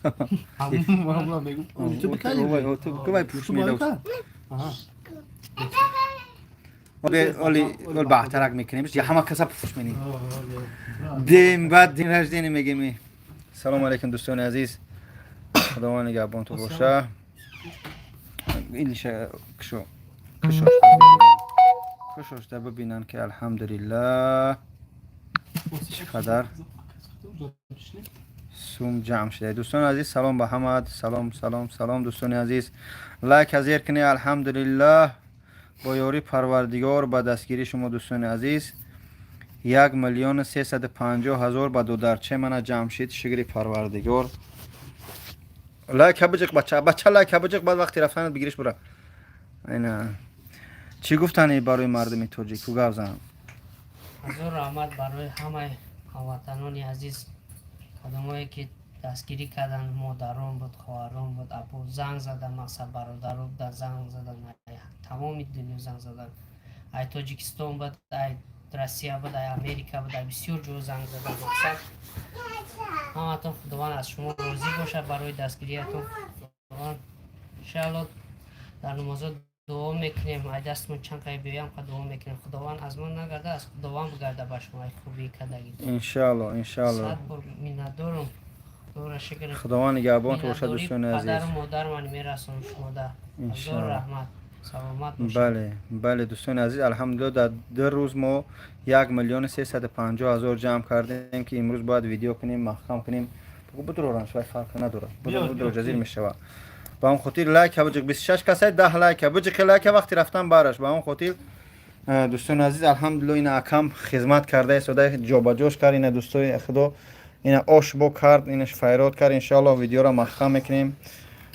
Ту пуш медод. Оли ол баҳтарак мекунем, я ҳама каса пуш менем. Дем баъд день рождения мегем. Салому алейкум, дӯстони азиз, Худованд нигаҳбон ту боша. Илиша кушо, кушошта бибинанд, ки алҳамдулиллаҳ, чӣ қадар сум ҷамъ шуда. Дӯстони азиз, салом ба ҳамад, салом, салом, салом. Дӯстони азиз, лайк азер кунед. Алҳамдулиллаҳ, бо ёрии Парвардигор, ба дастгирии шумо, дӯстони азиз, 1 350 000 ба додарче мана ҷамъ шид. Шукри Парвардигор. Лайка биҷиқ, бача, бача, лайка биҷиқ, баъд вақти рафтанат бигириш, бура. Айна чӣ гуфтани барои мардуми тоҷик ку гап зан. Ҳазор раҳмат барои ҳамаи ҳамватанони азиз, кадомое ки дастгирӣ карданд. Модарон буд, хоҳарон буд, абу занг задан, мақсад, бародаро будан, занг задан, тамоми дунё занг задан, ай Тоҷикистон буд, ай Россия буд, ай Америка буд, ай бисёр ҷо занг задан. Мақсад, ҳаматон Худованд аз шумо розӣ бошад барои дастгириятон. Иншаалло, дар намозот дуо мекунем, ай дастмон чанд қай биёям қа дуо мекунем. Худованд аз мо нагарда, аз Худованд бигарда ба шумо ай хубии кардагӣ. Иншаалло, иншаалло. Сад бор миннатдорум, Худоро шукр. Худованд нигаҳбон бошад, дӯстони азиз. Падару модар ман мерасонам шумода. Ҳазор раҳмат, саломат бошед. Бале, бале, дӯстони азиз, алҳамдулилло, дар 2 рӯз мо 1 350 000 ҷамъ кардем, ки имрӯз бояд видео кунем, маҳкам кунем. Будроранш, вай фарқ надорад, будро ҷазир мешавад. Ба он хотир лайка биҷиқ. 26 касай, 10 лайка биҷиқи, лайка вақти рафтан бараш. Ба он хотир, дӯстони азиз, алҳамдулилло, ина акам хизмат карда истода, ҷобаҷош кард. Ина, дӯстои худо, ина ош бо кард, инаш файрод кард. Иншоалло, видеоро маҳкам мекунем.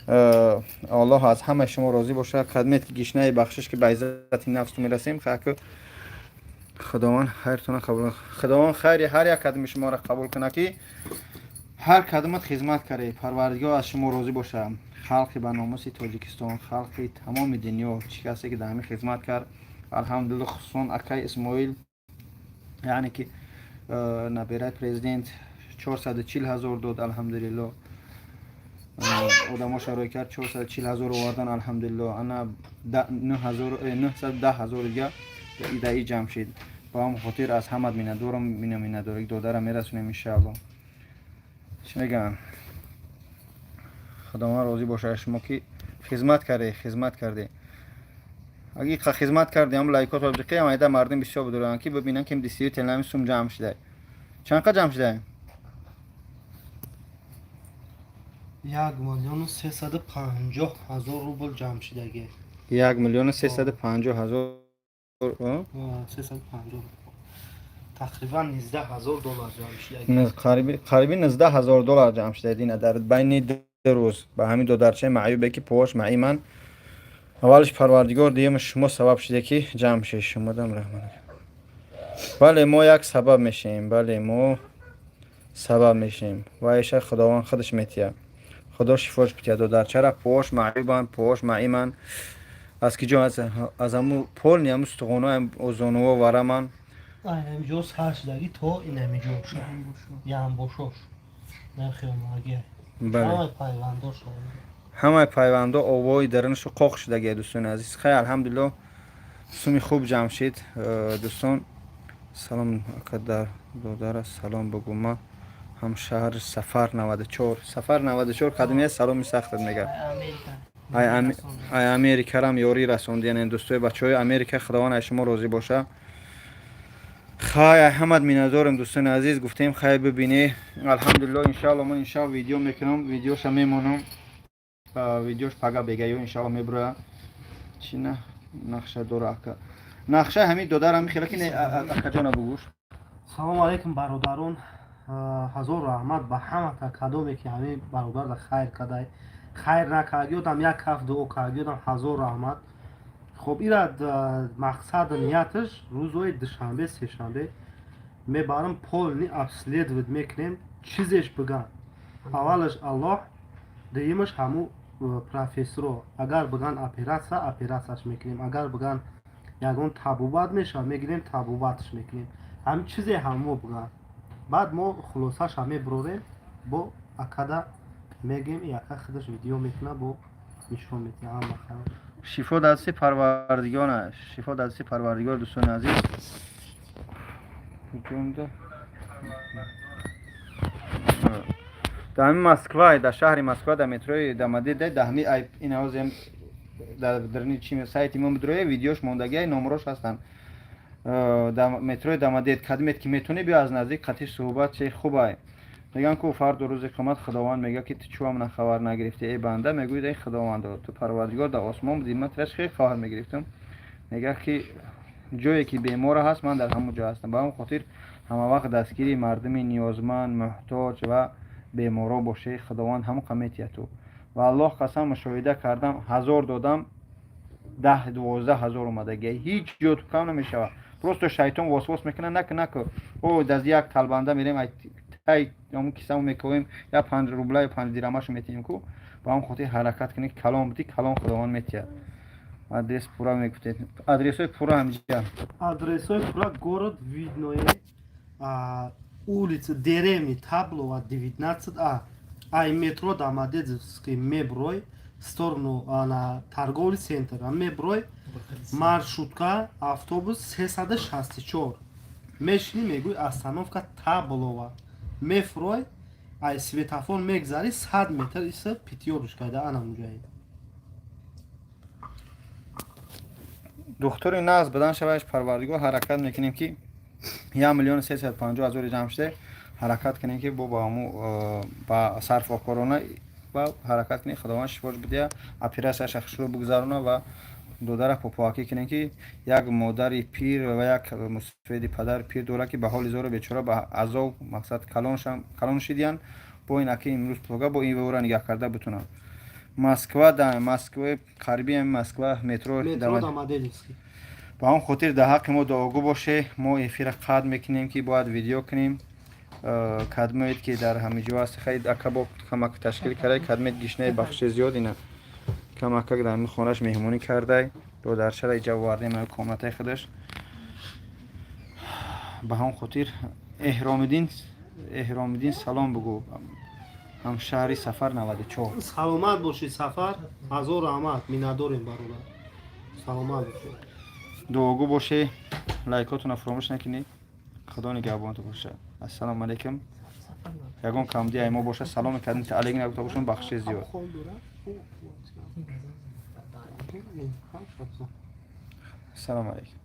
Аллоҳ аз ҳамаи шумо розӣ бошад. Қадмет ки гишнаи бахшиш, ки ба иззати нафсту мерасем. Хаку Худованд хайртона қабул, Худованд хайри ҳар як кадми шуморо қабул кунад, ки ҳар кадомат хизмат кардед. Парвардигор аз шумо розӣ бошад. Халқи ба номуси Тоҷикистон, халқи тамоми дунё, чӣ касе ки дар ҳамин хизмат кард, алҳамдулилло. Хусусан акай Исмоил, яъне ки набираи президент, 440 000 дод. Алҳамдулилло, одамо шароит кард, 440 000 овардан. Алҳамдулилло, ана 910 000 дига идаи ҷамъ шид. Ба ҳам хотир аз ҳамат миннатдорам. Мина миннатдорӣ додара мерасонем, иншаалло. Чӣ мегӯянд, Худованд розӣ бошад аз шумо, ки хизмат карде, хизмат карде. Аги қа хизмат карди, ҳам лайкот биқи, ҳам айда мардум бисёр будоранд, ки бибинанд, ки действительно ҳами сум ҷамъ шуда. Чанд қа ҷамъ шуда? 1 350 000 рубл ҷамъ шудагӣ. 1 350 000. 350, тақрибан 19 000 доллар ҷамъ шудагӣ. Қариби 19 000 доллар ҷамъ шуда дина дар байни 2 рӯз ба ҳамин додарчаи маъюбе, ки поаш маиман. Аввалиш Парвардигор, дуюмаш шумо сабаб шуде, ки ҷамъ шед. Шумодам раҳмат. Бале, мо як сабаб мешавем, бале, мо сабаб мешавем. Ва иша Худованд худаш метиҳад. Худо шифош битиҳад додарчара. Поаш маъюбанд, поаш маиманд. Аз ки ҷо? Аз ҳаму полни ҳаму устухоно, озонуво вараманд. Ҳамиҷо сар шудагӣ то инамиҷо ямбошош нахелмаги. Бале. Ҳамаи пайвандош. Ҳамаи пайвандо, овои дарунашу қоқ шудагия. Дӯстони азиз, хай, алҳамдулилло, суми хуб ҷамъ шид. Дӯстон, салом, ака, дар додара салом бугӯ. Ма ҳам шаҳр Сафар 94, Сафар 94 кадомия, саломи сахтат мега. Америка. Ай Америкарам ёрӣ расонд, яъне дӯстои бачаҳои Америка, Худованд ай шумо розӣ боша. Хай, ай ҳамат миннатдорем, дӯстони азиз. Гуфтем, хай, бибинӣ. Алҳамдулилло, иншаалло, ман иншаалло видео мекунам, видеоша мемонам. Видеош пага бегаю, иншаалло, мебуроя. Чӣ на нақша дора ака? Нақша ҳамин додар ҳами хела ки не, акаҷона, бугӯш. Салому алайкум, бародарон. Ҳазор раҳмат ба ҳамата, кадоме ки ҳамин бародарда хайр кардай, хайр накардиёдам, як ҳафт дуо кардиёдам, ҳазор раҳмат. Хоб, ира мақсаду нияташ рӯзҳои душанбе, сешанбе мебарам, полный обследовать мекунем. Чизеш биган, аввалаш Аллоҳ, дуюмаш ҳаму профессоро. Агар биган оператсия, оператсияш мекунем, агар биган ягон табобат мешавад, мегирем, табобатш мекунем. Ҳамин чизе ҳамо биган, баъд мо хулосаша мебурорем бо акада. Мегем, яка худаш видео мекуна, бо нишон метиҳа ҳама хайр. Шифо дасти парвардигор, шифо дасти парвардигор, дӯстони азиз. Куҷонда? Дар ҳамин Москва, дар шаҳри Москва, дар метрои Домодедово, дар ҳамин ин ҳозем дар дарни чи сайти мо бидроя, видеош мондагиай, номрош ҳастанд. Дар метрои Домодедово кадмет ки метавонӣ, биё аз наздик қатиш суҳбат чи хубай. Мегӯянд ку фарду рӯзи қиёмат Худованд мегӯяд, ки ту чӯам на хабар нагирифтӣ, эй банда? Мегӯяд: эй Худовандо, ту парвардигор дар осмон будӣ, ман тираш хеле хабар мегирифтам. Мегӯяд, ки ҷое ки бемора ҳаст, ман дар ҳамон ҷо ҳастам. Ба ҳамон хотир ҳама вақт дастгири мардуми ниёзманд, муҳтоҷ ва беморо боше, Худованд ҳамон қа метиҳад ту. Ва Аллоҳ қасам, мушоҳида кардам, 1000 додам, 10-12 ҳазор омадагия, ҳеҷ ҷо ту кам намешавад. Просто шайтон восвос мекунад: наку, наку, о даз як талбанда мерем, ай ҳамон кисамо мековем, я 5 рубла ё 5 дирамашо метиҳем ку. Ба ҳамон хотир ҳаракат кунед, калон будӣ, калон Худованд метиҳад. Адрес пурра мегуфтед, адресҳои пурра ҳамиҷа. Адресҳои пурра: город Видное, улица деревни Таблова, 19А. Ай метро Домодедовский меброй, сторону на торговый центр меброй, маршрутка автобус 364 мешини, мегӯй остановка Таблова, мефрой, ай светофор мегзари, 100 метр иса Пятёрочка да ана муҷаи. Духтури нағз бадан шаваш парвардигор. Ҳаракат мекунем, ки 1 350 000 ҷамъ шуда, ҳаракат кунем, ки бо ба ҳаму ба сарфокорона ва ҳаракат кунем, Худованд шифош бидиҳа, оператсияша хушрӯ бугзарона ва додара попоакӣ кунем, ки як модари пир ва як мусфеди падари пир дорад, ки ба ҳоли зору бечора, ба азоб, мақсад, калон шидиян. Бо ин аки имрӯз пулга бо ин ора нигаҳ карда бутунам. Москва, да Москва, қариби Москва, метро. Метро Домодедовский. Ба он хотир дар ҳаққи мо дуогӯ боше. Мо эфира қатъ мекунем, ки бояд видео кунем. Кадмоед ки дар ҳамиҷо аст, хай акабо камак ташкил кардай, кадмед гишнаи бахши зиёд, ина камакак дар ҳамин хонаш меҳмонӣ кардай, додаршара иҷа овардем ҳами комнатаи худаш. Ба ҳамон хотир Эҳромиддин, Эҳромиддин, салом бугӯ, ҳамшаҳри Сафар 94. Саломат бошӣ, Сафар, ҳазор раҳмат, миннатдорем, бародар, саломат бошед. Дуогӯ боше, лайкотонро фуромӯш накунед. Худо нигаҳбонтон бошад. Ассалому алайкум. Ягон камди ай мо боша, саломе кардем, алейк нагуфта бошам, бахши зиёд. Ассалому алайкум.